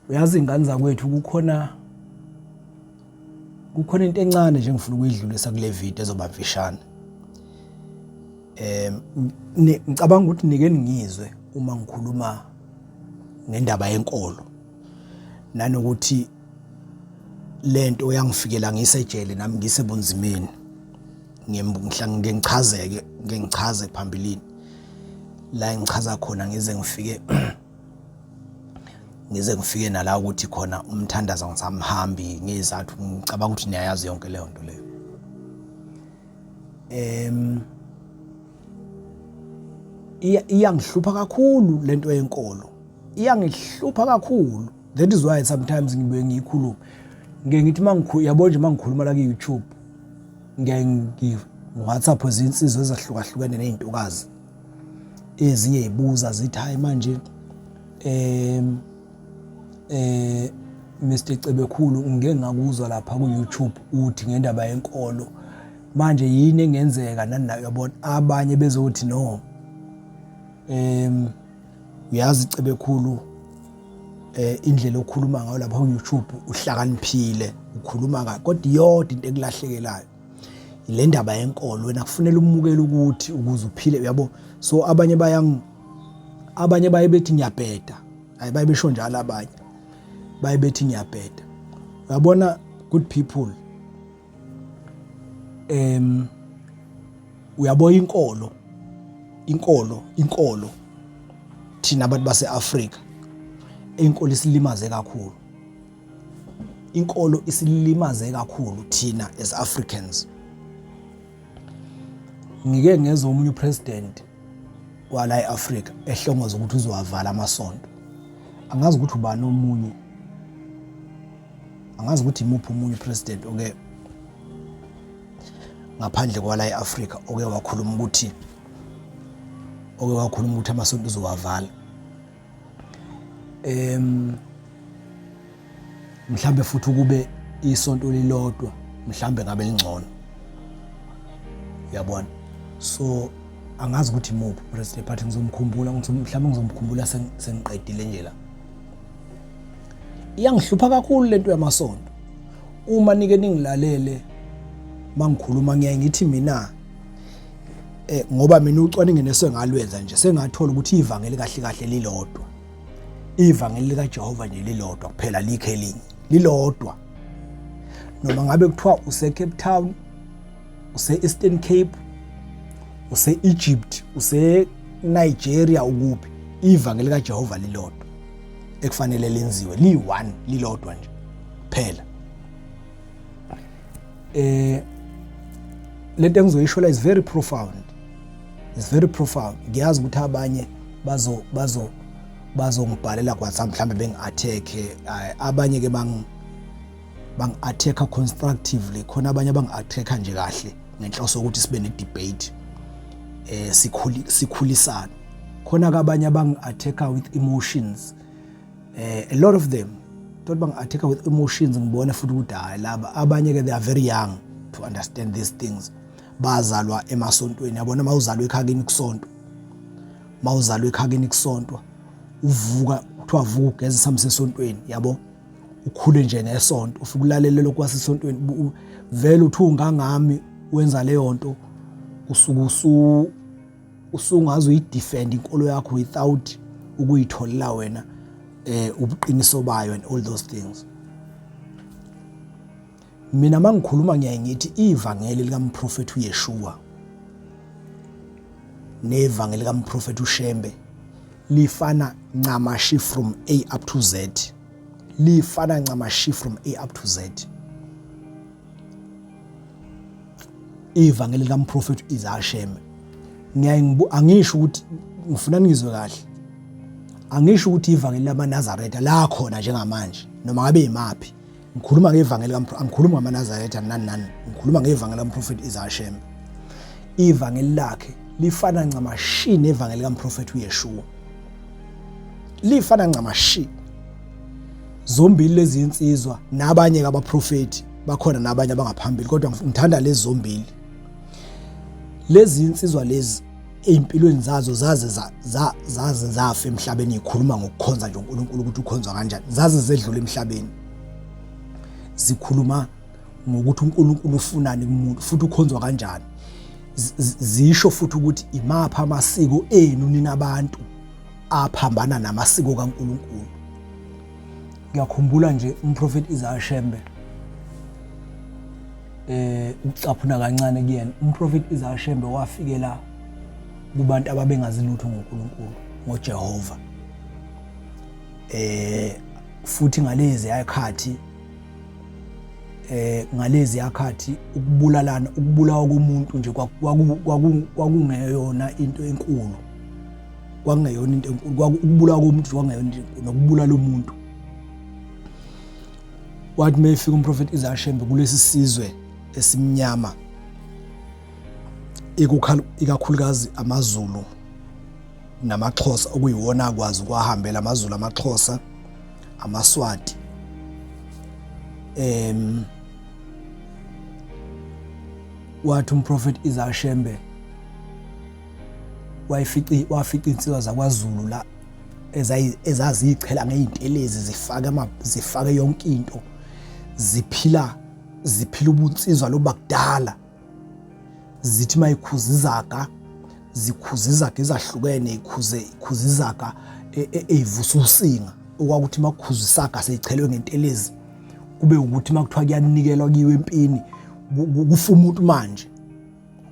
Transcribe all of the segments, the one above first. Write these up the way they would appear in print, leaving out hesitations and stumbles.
Uyazi ingane zakwethu, kukhona into encane nje engifuna ukuyidlulisa kule video ezoba mfishane. Ngicabanga ukuthi nike ningizwe uma ngikhuluma ngendaba yenkolo nanokuthi lento yangifikela ngisejele nami ngisebunzimeni, ngike ngichazeke, ngike ngichaze phambilini la engichaza khona ngize ngifike nala ukuthi khona umthandazo ngisamhambi ngezathu. Ngicabanga ukuthi niyayazi yonke leyo nto leyo. Iyangihlupha kakhulu lento yenkolo, iyangihlupha kakhulu. That is why sometimes ngibuye ngiyikhulume, ngike ngithi mangikhulu, yabo nje, mangikhuluma la ku-YouTube, ngiyaye ngi-WhatsApp izinsizwa ezahlukahlukene ney'ntokazi ezinye yibuza zithi, "Hayi manje, Mr Cebekhulu, ngike ngakuzwa lapha ku-YouTube uthi ngendaba yenkolo, manje yini engenzeka?" Nani nayo, yabona, abanye bezothi, "No, uyazi Cebekhulu, indlela okhuluma ngayo lapha ku-YouTube, uhlakaniphile, ukhuluma kahle, kodwa iyodwa into ekulahlekelayo, le ndaba yenkolo. Wena kufanele umukele ukuthi ukuze uphile," uyabo. So abanye baye bethi ngiyabheda. Hayi, baye besho njalo, abanye baye bethi ngiyabheda. Uyabona, good people, uyabo, inkolo, thina abantu base-Afrika, inkolo isilimaze kakhulu, inkolo isilimaze kakhulu thina as Africans. Ngike ngezwe omunye upresident wala e-Afrika ehlongoza ukuthi uzowavala amasonto. Angazi ukuthi ubani omunye, angazi ukuthi imuphi omunye upresident oke ngaphandle kwala e-Afrika oke wakhuluma ukuthi amasonto uzowavala. Mhlambe futhi ukube isonto lilodwa, mhlambe ngabe lingcono, uyabona. So angazi ukuthi imuphi president, but ngizomkhumbula, mhlawumbe ngizomkhumbula sengiqedile nje la. Iyangihlupha kakhulu lento yamasonto. Uma nike ningilalele mangikhuluma, ngiyaye ngithi mina, ngoba mina ucwaningo nesengalwenza nje, sengathola ukuthi ivangeli kahle kahle lilodwa, ivangeli likaJehova nje lilodwa kuphela, likhe elinye, lilodwa. Noma ngabe kuthiwa use Cape Town, use Eastern Cape, use Egypt, use Nigeria, ukuphi, ivangeli likaJehova lilodwa ekufanele lenziwe, liyi-one, lilodwa nje kuphela. Lento engizoyisho la is very profound, is very profound. Ngiyazi ukuthi abanye bazo bazongibhalela ku WhatsApp, mhlambe bengi-attack. Abanye ke bang-attack constructively, khona abanye abangi-attack nje kahle ngenhloso yokuthi sibe ne-debate, sikhulisana. Khona ke abanye abangi-attack with emotions, a lot of them tot bangi-attack with emotions. Ngibone futhi ukuthi hayi, laba abanye ke, they are very young to understand these things, bazalwa emasontweni, yabona. Mawuzalwa ekhakini kusonto, mawuzalwa ekhakini kusontwa, uvuka kuthiwa vuka ugeze samsesontweni, yabo, ukhule nje nesonto, ufike ulalele lokhu kwasesontweni, vele uthi ungangami wenza leyo nto, usuke usungaze uyidefend inkolo yakho without ukuyitholela wena ubuqiniso bayo and all those things. Mina mangikhuluma ngiyaye ngithi ivangeli likamprofethi uYeshua nevangeli likamprofethi uShembe lifana ncamashi from A up to Z, lifana ncamashi from A up to Z. Ivangeli likamprofethi Isaiah Shembe, ngiyaye angisho ukuthi, ngifuna ningizwe kahle, angisho ukuthi ivangeli lamaNazaretha la khona njengamanje noma ngabe imaphi. Ngikhuluma ngevangeli, angikhulumi ngamaNazaretha nani nani, ngikhuluma ngevangeli likamprofethi Isaiah Shembe. Ivangeli lakhe lifana ncamashi nevangeli likamprofethi uYeshua, lifana ncamashi zombili lezi insizwa. Nabanye abaprofethi bakhona, nabanye abangaphambili, kodwa ngithanda lezi zombili lezi insizwa lezi. Ey'mpilweni zazo zaze zaze zafa emhlabeni ikhuluma ngokukhonza nje uNkulunkulu ukuthi ukhonzwa kanjani, zaze zedlula emhlabeni zikhuluma ngokuthi uNkulunkulu ufunani kumuntu futhi ukhonzwa kanjani. Zisho futhi ukuthi imaphi amasiko enu nina abantu aphambana namasiko kaNkulunkulu. Ngiyakhumbula nje umprofeti Isaiah Shembe, ukucaphuna kancane kuyena, umprofeti Isaiah Shembe wafikela kubantu ababengazi lutho ngoNkulunkulu, ngoJehova. Futhi ngalezi yakhathi ngalezi yakhathi ukubulalana, ukubulawa komuntu nje kwakungeyona into enkulu, kwakungeyona into enkulu, ukubulawa komuntu kwakungeyona into enkulu, nokubulala umuntu. Wathi mayefika umprofeti Isaiah Shembe kulesi sizwe esimnyama, ikakhulukazi amaZulu namaXhosa, okuyiwona akwazi ukuwahambela amaZulu, amaXhosa, amaSwati, wathi umprofeti Isaiah Shembe wayifica, wafica insizwa zakwaZulu la ezaziyichela ngey'ntelezi, zifake zifake yonke into, ziphila ziphila ubunsizwa loba kudala, zithi mayikhuza izaga, zikhuza izaga ezahlukene, ikhuze ikhuza izaga eyivusa usinga, okwakuthi makukhuzwa isaga seyichelwe ngentelezi kube ukuthi makuthiwa kuyanikelwa kuyiwe empini, kufa umuntu. Manje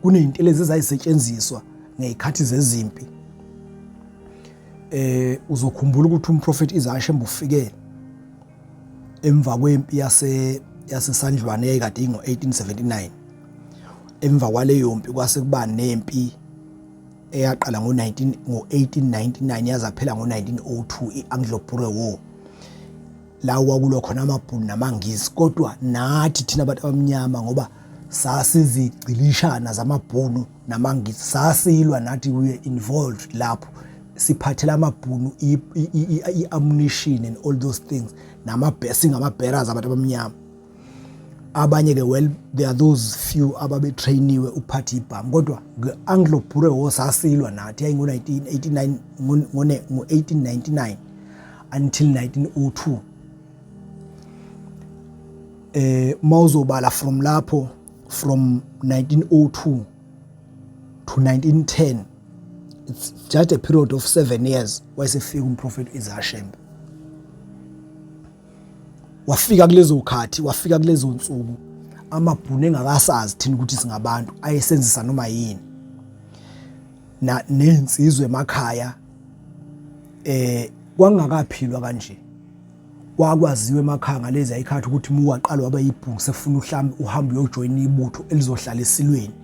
kuney'ntelezi ezayisetshenziswa ngey'khathi zezimpi. Uzokhumbula ukuthi umprofeti Isaiah Shembe ufike emva kwempi yaseSandlwane eyayikade ingo-1879. Emva kwaleyo mpi kwase kuba nempi eyaqala ngo-19 ngo-1899 yaze yaphela ngo-1902, i-Anglo-Boer War, la kwakulwa khona amaBhunu namaNgisi. Kodwa nathi thina abantu abamnyama, ngoba sasizigcilishana zamabhunu namaNgisi, sasilwa nathi, we were involved lapho, siphathela amabhunu i-ammunition and all those things, singama-bearers abantu abamnyama. Abanye-ke, well, there are those few ababetrainiwe ukuphatha ibhamu, kodwa nge-Anglo-Boer War sasilwa nathi, yayingo-1989, ngo-1899 until 1902. Mawuzobala from lapho, from 1902 to 1910, it's just a period of 7 years. Wayesefika umprofeti Isaiah Shembe, wafika kulezo khathi, wafika kulezo nsuku amabhunu engakasazi thina ukuthi singabantu, ayesenzisa noma yini na nezinsizwe emakhaya. Kwangakaphilwa kanje, kwakwaziwe emakhaya ngalezi ayikhathi ukuthi uma waqala waba yibhungu, sefuna uhlambe uhambe uyojoyina ibutho elizohlala esilweni,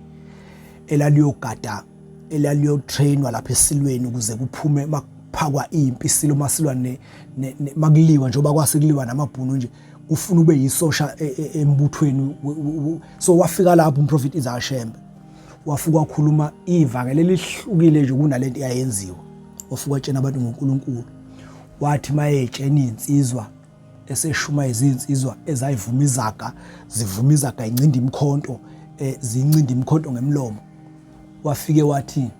elaliyogada, elaliyotrainwa lapha esilweni ukuze kuphume makuphakwa impi, isilo masilwa makuliwa, njengoba kwase kuliwa namabhunu nje, kufuna ube yisosha embuthweni. So wafika lapho umprofeti Isaiah Shembe, wafika wakhuluma ivangeli elihlukile nje kunalento eyayenziwa. Wafika watshena abantu ngoNkulunkulu. Wathi mayetshena izinsizwa, eseshumayeza izinsizwa ezayivuma izaga, zivuma izaga, incinda imikhonto, zincinda imikhonto ngemlomo, wafike wathi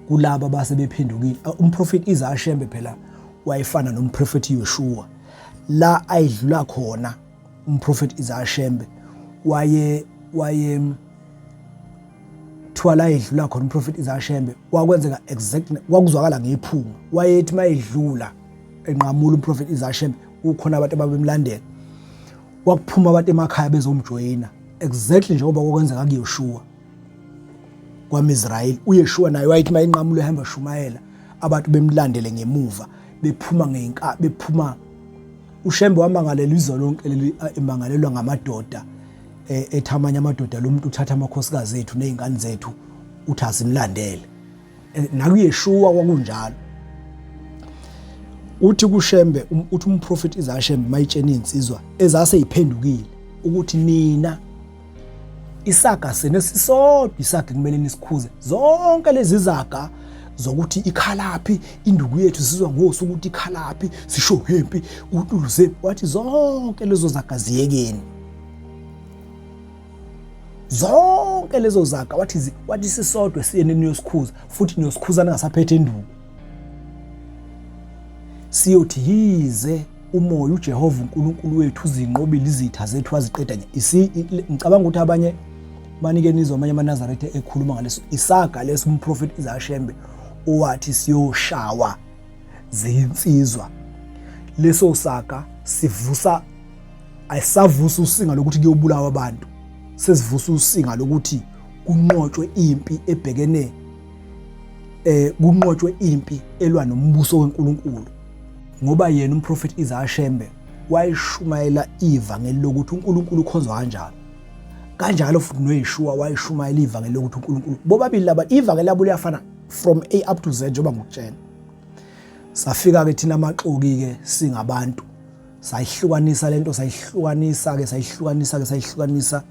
kulaba base bephendukile, umprofeti Isaiah Shembe phela wayefana nomprofeti Yoshua la ayidlula khona. Umprofeti Isaiah Shembe waye thiwa la edlula khona umprofeti Isaiah Shembe kwakwenzeka exactly, kwakuzwakala ngephunga. Wayethi mayedlula enqamula umprofeti Isaiah Shembe, kukhona abantu ababemlandela, kwakuphuma abantu emakhaya bezomjoyina, exactly njengoba kwakwenzeka kuYoshua kwamIsrayeli. uYeshua naye wayethi mayinqamula ehamba shumayela, abantu bemlandele ngemuva, bephuma ngeyinka bephuma. UShembe wamangalela izwe lonke leli, emangalelwa ngamadoda, ethi amanye amadoda, lo muntu uthatha amakhosikazi ethu nezingane zethu, uthi asimlandele. NakuYeshua kwakunjalo. Uthi kuShembe, uthi umprofeti Isaiah Shembe mayitshena izinsizwa ezase iphendukile ukuthi nina isaga sene sisodwa, isaga kumele nisikhuze, zonke lezi zaga zokuthi ikhalaphi induku yethu, sizwa ngosu ukuthi ikhalaphi, sisho ngempi utuluze, wathi zonke lezo zaga ziyekeni. Zonke lezo zaga wathi wathi sisodwa siyene niyosikhuza futhi niyosikhuza ningasaphethe induku. Siyothi yize umoya uJehova uNkulunkulu wethu uzinqobile izitha zethu waziqeda nya. Ngicabanga ukuthi abanye manike nizwa amanye amaNazaretha ekhuluma ngaleso isaga leso umprofeti Isaiah owathi siyoshawa zinsizwa. Leso saga sivusa ayisavusa usinga lokuthi kuyobulawa abantu sesivusa usinga lokuthi kunqotshwe impi ebhekene eh kunqotshwe impi elwa nombuso weNkulunkulu ngoba yena umprofeti Isaiah Shembe wayeshumayela ivangeli lokuthi uNkulunkulu ukhonzwa kanjani kanjalo futhi noYeshua wayeshumayela ivangeli lokuthi uNkulunkulu bobabili laba ivangeli labo liyafana from A up to Z njengoba ngikutshela safika ke thina amaxoki ke singabantu sayihlukanisa lento sayihlukanisa ke sayihlukanisa ke sayihlukanisa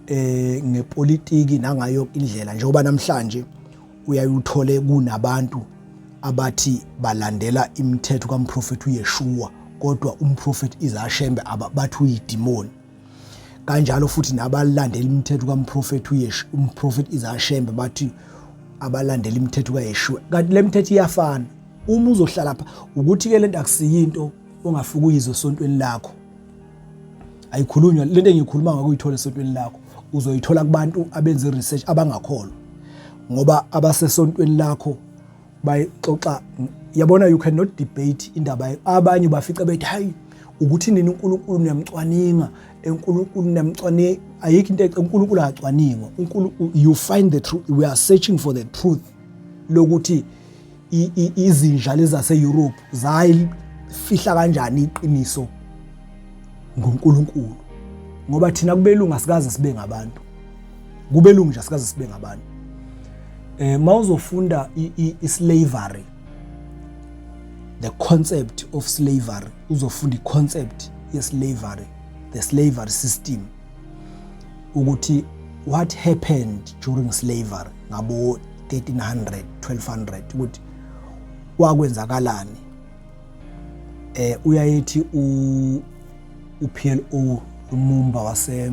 eh ngepolitiki nangayo indlela njengoba namhlanje uyayuthole kunabantu abathi balandela imithetho kamprofethi uYeshua kodwa umprofethi Izashembe ababathi uyidimoni kanjalo futhi nabalandela imithetho kamprofethi uYeshu umprofethi Izashembe bathi abalandela imithetho kaYeshua kanti le mithetho iyafana uma uzohlala pha ukuthi ke lento akusiyinto ongafika uyizwe esontweni lakho ayikhulunywa lento engiyikhuluma ngakuyithola esontweni lakho uzoyithola kubantu abenza i-research abangakholwa ngoba abasesontweni lakho bayixoxa yabona you cannot debate indaba abanye bafica bethi hayi ukuthi nini uNkulunkulu niyamcwaninga uNkulunkulu niyamcwaninga ayikho into uNkulunkulu akacwaningwa uNkulunkulu you find the truth we are searching for the truth lokuthi izinja lezi zase-Europe zayifihla kanjani iqiniso ngoNkulunkulu ngoba thina kubelungu asikaze sibe ngabantu kubelungu nje asikaze sibe ngabantu eh mawuzofunda i-slavery the concept of slavery uzofunda i-concept ye-slavery the slavery system ukuthi what happened during slavery ngabo 1300 1200 ukuthi kwakwenzakalani eh uyayethi u uPLO Lumumba wase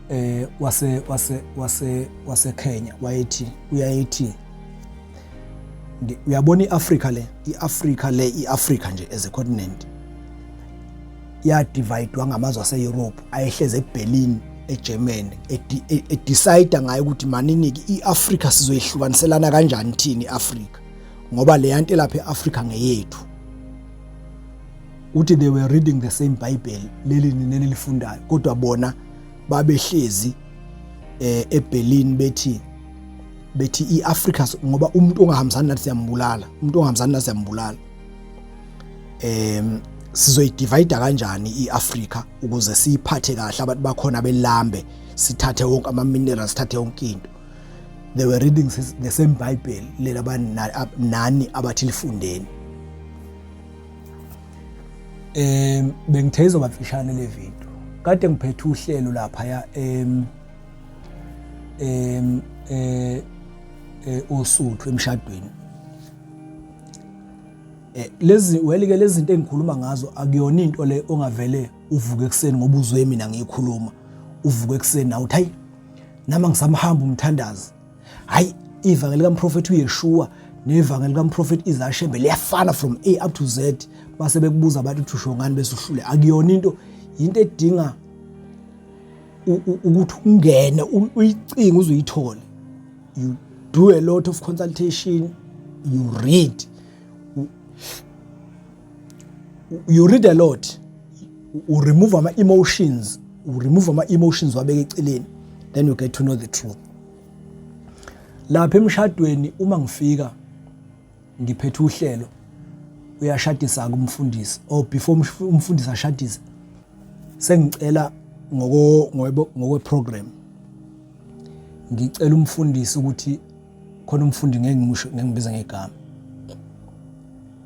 eh wase wase wase wase Kenya wayethi uyayethi uyabona iAfrica le iAfrica le iAfrica nje as a continent yadividwa ngamazwe ase-Europe ayehlezi eBerlin eGermany edecide ngayo ukuthi maniniki iAfrica sizoyihlukaniselana kanjani thina iAfrica ngoba le yanto elapha eAfrica ngeyethu uthi they were reading the same bible leli nina nilifundayo kodwa bona babehlezi eh eBerlin bethi bethi iAfrica ngoba umuntu ongahambisani nathi siyambulala umuntu ongahambisani nathi siyambulala em sizoyidivide kanjani iAfrica ukuze siyiphathe kahle abantu bakhona belambe sithathe wonke ama minerals sithathe yonke into they were reading the same bible lela nani abathi lifundeni em bengithe izoba mfishane le video kade ngiphethe uhlelo lapha ya em em eh, eh osuthu emshadweni eh lezi weli ke lezi zinto engikhuluma ngazo akuyona into le ongavele uvuke ekseni ngoba uzwe mina ngiyikhuluma uvuke ekseni nawe uthi hayi nama ngisamhamba umthandazi hayi ivangeli kamprofethi uYeshua nevangeli kamprofethi Izashembe liyafana from A up to Z base bekubuza abantu ukuthi usho ngani bese uhlule akuyona into into edinga ukuthi ungene uyicinge uze uyithole you do a lot of consultation you read you read a lot u remove ama emotions u remove ama emotions wabeka eceleni then you get to know the truth lapha emshadweni uma ngifika ngiphethe uhlelo uyashadisa kumfundisi or before umfundisi ashadise sengicela ngoko ngokwe program ngicela umfundisi ukuthi khona umfundi ngeke ngimusho ngeke ngibize ngegama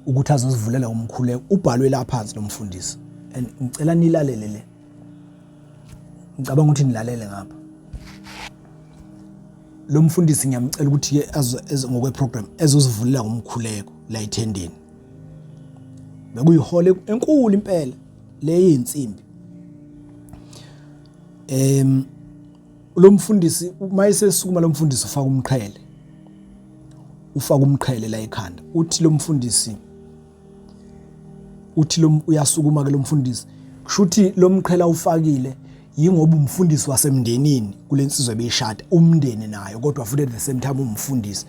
ukuthi azosivulela umkhuleko ubhalwe la phansi lo mfundisi and ngicela nilalele le ngicabanga ukuthi nilalele ngapha lo mfundisi ngiyamcela ukuthi ke ngokwe program ezosivulela ngomkhuleko la ethendeni bekuyihole enkulu impela le yinsimbi. Lo mfundisi uma esesukuma, lo mfundisi ufaka umqhele, ufaka umqhele la ekhanda. Uthi lo mfundisi, uthi lo uyasukuma ke lo mfundisi, kushuthi lo mqhela ufakile yingoba umfundisi wasemndenini kulensizwa ebeyishada, umndeni nayo, kodwa futhi at the same time umfundisi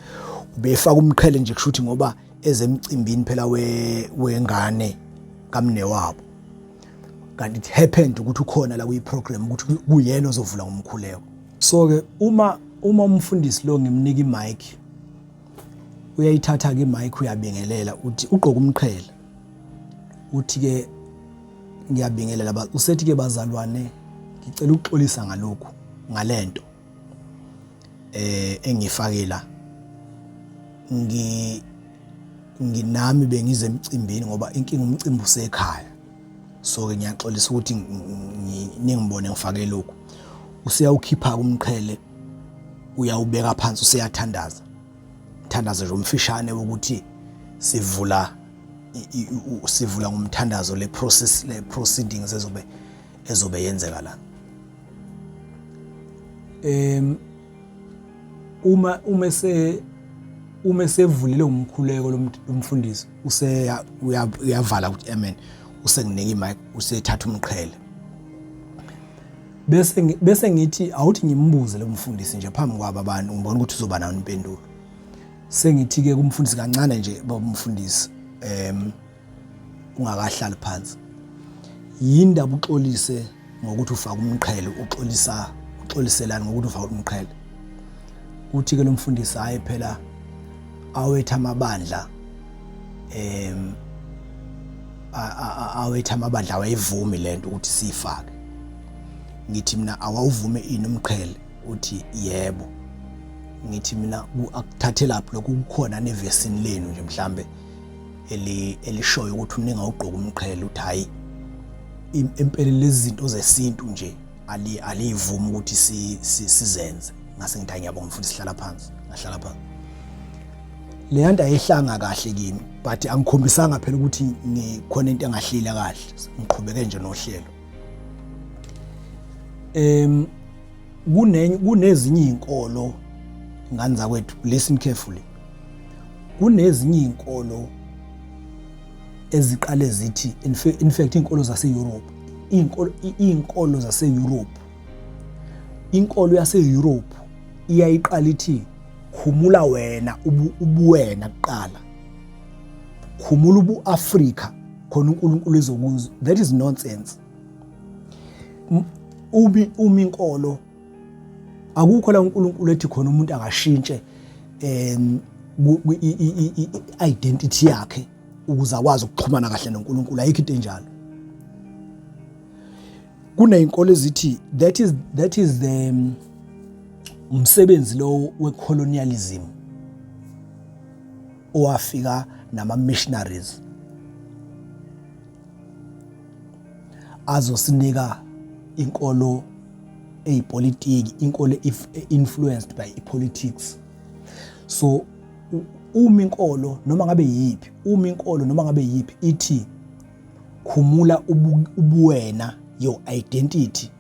ubefaka umqhele nje, kushuthi ngoba ezemcimbini phela wengane kamnewabo. Kanti it happened ukuthi ukhona la kuyi program ukuthi kuyena ozovula ngomkhuleko. So ke uma umfundisi lo ngimnika imic, uyayithatha ke imic, uyabingelela, uthi ugqoka umqhele, uthi ke ngiyabingelela, usethi ke bazalwane, ngicela ukuxolisa ngalokhu, ngalento engifake la. Nginami bengize emcimbini, ngoba inkinga umcimbi usekhaya, so ke ngiyaxolisa ukuthi ningibone ngifake lokhu. Useyawukhipha umqhele, uyawubeka phansi, useyathandaza, thandaza nje umfishane ukuthi sivula ngomthandazo le process, le proceedings ezobe yenzeka la. Uma sevulile umkhuleko lomfundisi, useya uyavala ukuthi amen, usenginika imic, usethatha umqhele, bese ngithi awuthi ngimbuze lo mfundisi nje phambi kwabo abantu, ngibona ukuthi uzoba nayo impendulo. Sengithi ke kumfundisi kancane nje, baba umfundisi, ungakahlali phansi, yindaba uxolise ngokuthi ufaka umqhele? Uxolisa, uxoliselani ngokuthi ufaka umqhele? Uthi ke lo mfundisi, hayi phela, awethu amabandla awethu amabandla awayivumi lento ukuthi siyifake. Ngithi mina, awawuvume ini umqhele? Uthi yebo. Ngithi mina, akuthathelaphi lokhu? Kukhona nevesini lenu nje mhlambe elishoyo ukuthi ningawugqoka umqhele? Uthi hayi, empeleni lezi zinto zesintu nje alivumi ukuthi sizenze. Ngase ngithi ngiyabonga mfundisi, sihlala phansi. Ngahlala phansi. Leya nto ayihlanga kahle kimi, but angikhombisanga phela ukuthi ngikhona into engahlila kahle, ngiqhubeke nje nohlelo. Kunezinye izinkolo, ngane zakwethu, listen carefully, kunezinye izinkolo eziqale zithi, in fact izinkolo zase-Europe, izinkolo zase-Europe, inkolo yase-Europe iyayiqala ithi khumula wena ubuwena kuqala, khumula ubu-Afrika khona uNkulunkulu ezokuzwa. That is nonsense. Ubi uma inkolo, akukho la uNkulunkulu ethi khona umuntu akashintshe identity yakhe ukuze akwazi ukuxhumana kahle noNkulunkulu. Ayikho into enjalo. Kunezinkolo ezithi that is the umsebenzi lo we-colonialism owafika nama missionaries azosinika inkolo eyipolitiki, inkolo influenced by politics. So uma inkolo noma ngabe yiphi, uma inkolo noma ngabe yiphi ithi khumula ubuwena, your identity,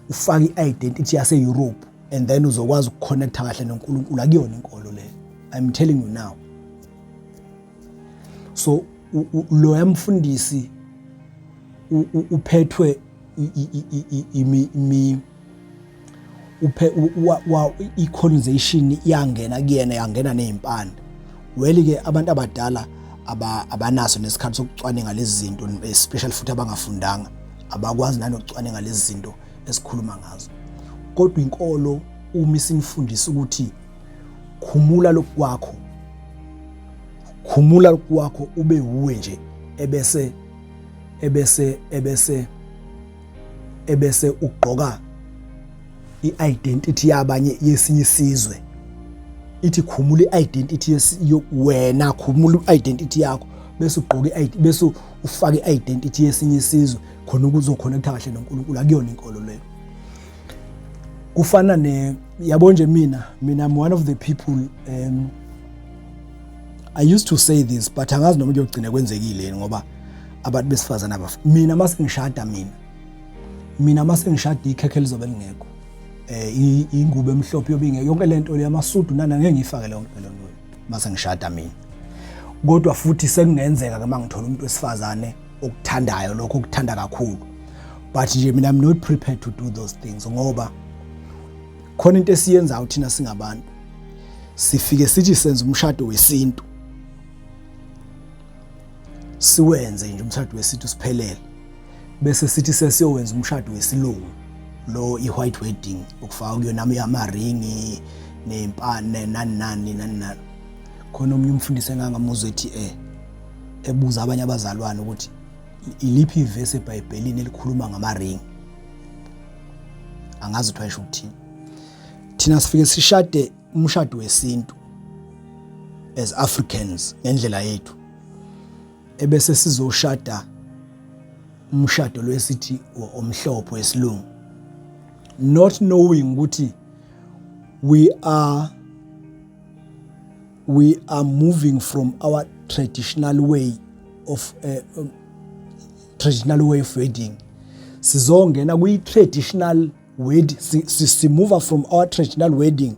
ufake i-identity yase-Europe and then uzokwazi ukuconnecta kahle noNkulunkulu, akuyona inkolo leyo, I'm telling you now. So loya mfundisi uphethwe imi uphe wa i-colonization yangena kuyena, yangena nezimpande. Well ke, abantu abadala abanaso nesikhathi sokucwaninga lezi zinto, especially futhi abangafundanga, abakwazi nanokucwaninga lezi zinto esikhuluma ngazo. Kodwa inkolo uma isinifundisa ukuthi khumula lokhu kwakho, khumula lokhu kwakho, ube wuwe nje, ebese ugqoka i-identity yabanye, yesinye isizwe, ithi khumula i-identity wena, khumula i-identity yakho bese ugqoka, bese ufake i-identity yesinye isizwe khona ukuzoconnecta kahle noNkulunkulu, akuyona inkolo leyo. Kufana ne yabo nje, mina I'm one of the people, I used to say this, but angazi noma kuyogcina kwenzekile ngoba abantu besifazana, mina mase ngishada, mina Mina mase ngishada ikhekhe lizobe lingekho, ingubo emhlophe yobe ingekho, yonke lento le amasudu nana ngeke ngiyifake leyo nto leyo mase ngishada mina. Kodwa futhi sekungenzeka ke mangithola umuntu wesifazane okuthandayo lokho, okuthanda kakhulu, but nje mina I'm not prepared to do those things, ngoba khona into esiyenzayo thina singabantu, sifike sithi senza umshado wesintu, siwenze nje umshado wesintu siphelele, bese sithi sesiyowenza umshado wesilungu lo, i-white wedding, ukufaka kuyona amaringi ney'mpane, nani nani nani nani. Khona omunye umfundisi engangamuzwa ethi ebuza abanye abazalwane ukuthi iliphi ivesi eBhayibhelini elikhuluma ngamaringi. Angazi ukuthi wayesho ukuthini. Thina sifike sishade umshado wesintu as Africans ngendlela yethu, ebese sizoshada umshado lwesithi omhlophe wesilungu, not knowing ukuthi we are moving from our traditional way of wedding, sizongena kwi traditional wedding. Simove from our traditional wedding,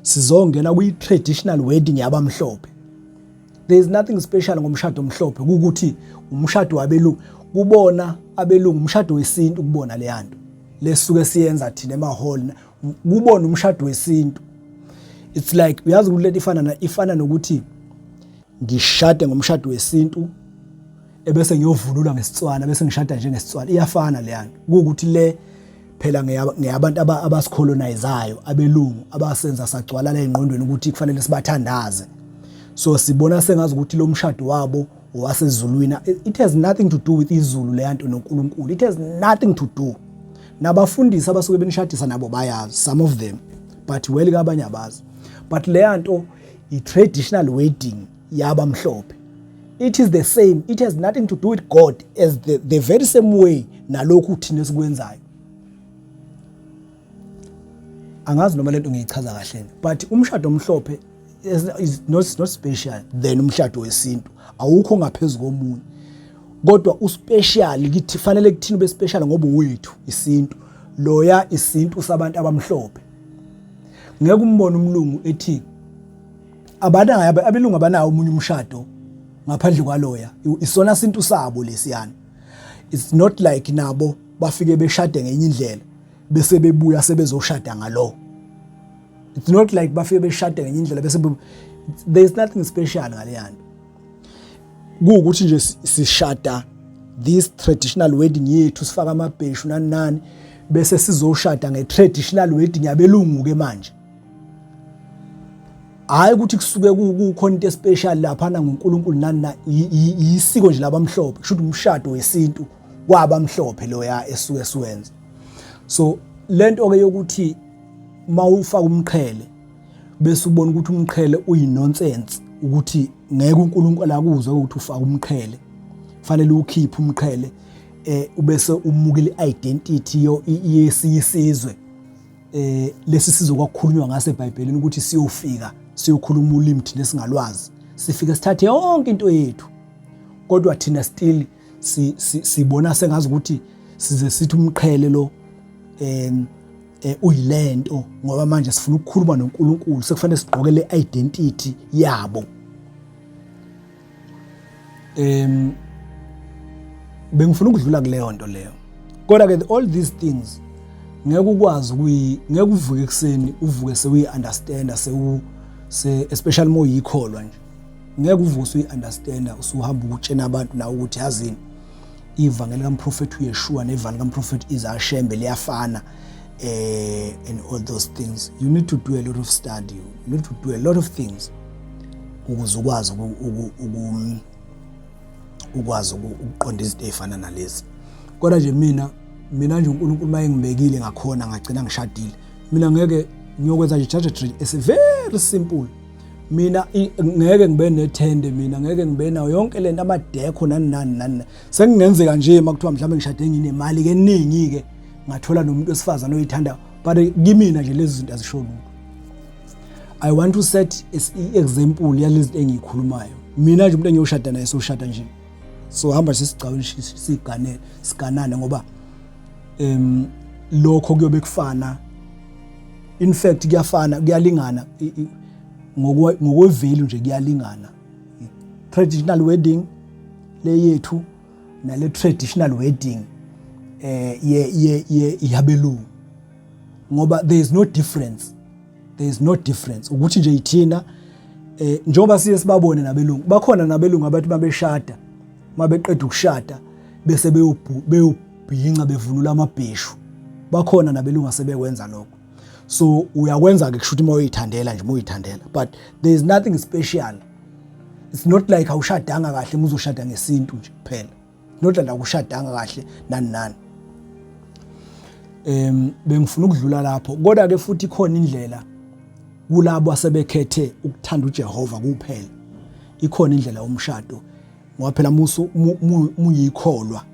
sizongena kwi traditional wedding yabamhlophe. There is nothing special ngomshado omhlophe, ukuthi umshado wabelungu kubona abelungu, umshado wesintu kubona. Leyanto lesuke siyenza thina ema-hall kubona umshado wesintu. It's like, uyazi ukuthi lento ifana nokuthi ngishade ngomshado wesintu ebese ngiyovunula ngesitswana, bese ngishada njengesitswana. Iyafana leyanto. Kuwukuthi le phela ngeyabantu abasicolonizayo, abelungu, abasenza sagcwala la engqondweni ukuthi kufanele sibathandaze, so sibona sengazi ukuthi lo mshado wabo owasezulwini. It has nothing to do with izulu leyanto noNkulunkulu. It has nothing to do. Nabafundisi abasuke benishadisa nabo bayazi, some of them, but well kabanye abazi. But leyanto i-traditional wedding yabamhlophe. It is the same. It has nothing to do with God, as the very same way nalokhu thina esikwenzayo. Angazi noma lento ngiyichaza kahle, but umshado omhlophe is not special than umshado wesintu. Awukho ngaphezulu komunye, kodwa uspecial kithi. Fanele kuthini ube special ngoba wethu isintu loya, isintu sabantu abamhlophe. Ngeke umbone umlungu ethi abanayo, abelungu abanawo omunye umshado ngaphandle kwaloya. Isona sintu sabo lesiyana. It's not like nabo bafike beshade ngenye indlela bese bebuya sebezoshada ngalo. It's not like bafike beshade ngenye indlela bese, there is nothing special ngaleyanto. Kuwukuthi nje sishada this traditional wedding yethu, sifaka amabheshu nani nani, bese sizoshada nge-traditional wedding yabelungu ke manje. Hayi ukuthi kusuke kukhona into especial laphana ngoNkulunkulu nani na, yisiko nje labamhlophe. Kusho ukuthi umshado wesintu kwabamhlophe loya esuke siwenza. So lento ke yokuthi mawufaka umqhele bese ubona ukuthi umqhele uyinonsense, ukuthi ngeke uNkulunkulu akuzwe ukuthi ufaka umqhele, fanele ukhiphe umqhele, ubese umukile identity yo yesizwe lesi sizwe kwakukhulunywa ngaso eBhayibhelini ukuthi siyofika siyokhuluma ulimi thina singalwazi, sifike sithathe yonke into yethu, kodwa thina still sibona sengazi ukuthi size sithi umqhele lo uyilento, ngoba manje sifuna ukukhuluma noNkulunkulu, sekufanele sigqoke le identity yabo. Bengifuna ukudlula kuleyo nto leyo, kodwa ke all these things ngeke ukwazi ukuyi, ngeke uvuke ekuseni uvuke sewuyi understand, sewu se especially uma uyikholwa nje, ngeke uvuke usuyi understand, usuhamba ukutshena abantu nawe ukuthi yazini, ivangeli kamprofethi uYeshua nevangeli kamprofethi Isaiah Shembe liyafana, and all those things. You need to do a lot of study, you need to do a lot of things ukuze ukwazi ukuqonda izinto ezifana nalezi. Kodwa nje mina nje uNkulunkulu mayengibekile ngakhona ngagcina ngishadile, mina ngeke ngiyokwenza nje judge. It's very simple. Mina ngeke ngibe nethende, mina ngeke ngibe nayo yonke lento, amadecor, nani nani nani. Sekungenzeka nje makuthiwa mhlawumbe ngishade nginemali ke eningi ke, ngathola nomuntu wesifazane oyithanda, but kimina nje lezi zinto azisho lutho. I want to set i-example yalezi zinto engiyikhulumayo. Mina nje umuntu engiyoshada naye, soshada nje, so hamba sesigcawini, sigane siganane, ngoba Lokho kuyobe kufana, in fact kuyafana, kuyalingana ngokwe-value nje, kuyalingana traditional wedding le yethu nale traditional wedding ye ye ye yabelungu, ngoba there is no difference, there is no difference. Ukuthi nje ithina njengoba siye sibabone nabelungu, bakhona nabelungu abathi mabeshada, mabeqeda ukushada bese beyobhinca bevunula amabheshu. Bakhona nabelungu asebekwenza lokho. So uyakwenza ke, kusho ukuthi uma uyithandela nje, uma uyithandela, but there is nothing special. It's not like awushadanga kahle uma uzoshada ngesintu nje kuphela, not like awushadanga kahle nani nani. Bengifuna ukudlula lapho, kodwa ke futhi ikhona indlela kulabo asebekhethe ukuthanda uJehova kuphela. Ikhona indlela yomshado, ngoba phela musu muyikholwa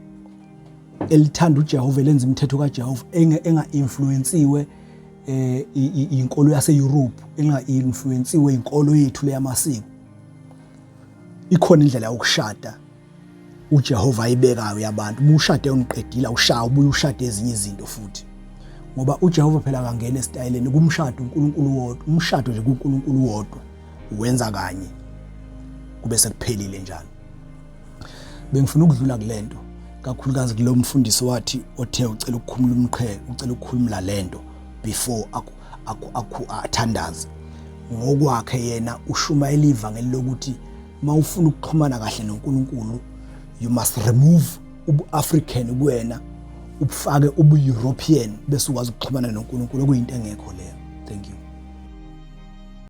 elithanda uJehova, elenza imithetho kaJehova, enga influensiwe inkolo yase Europe, enga influensiwe inkolo yethu leyamasiko. Ikhona indlela yokushada uJehova ayibekayo yabantu. Mushade uniqedile, ushaya ubuye ushade ezinye izinto futhi, ngoba uJehova phela akangena esitayeleni kumshado. uNkulunkulu wodwa, umshado nje kuNkulunkulu wodwa, uwenza kanye kube sekuphelile njalo. Bengifuna ukudlula kulento, kakhulukazi kulo mfundisi wathi othe ucela ukukhumula umqhele, ucela ukukhulumula lento before aku aku aku athandaze ngokwakhe. Yena ushumayela ivangeli lokuthi mawufuna ukuxhumana kahle noNkulunkulu, you must remove ubu-African kuwena, ubufake ubu-European, bese ukwazi ukuxhumana noNkulunkulu, okuyinto engekho leyo. Thank you.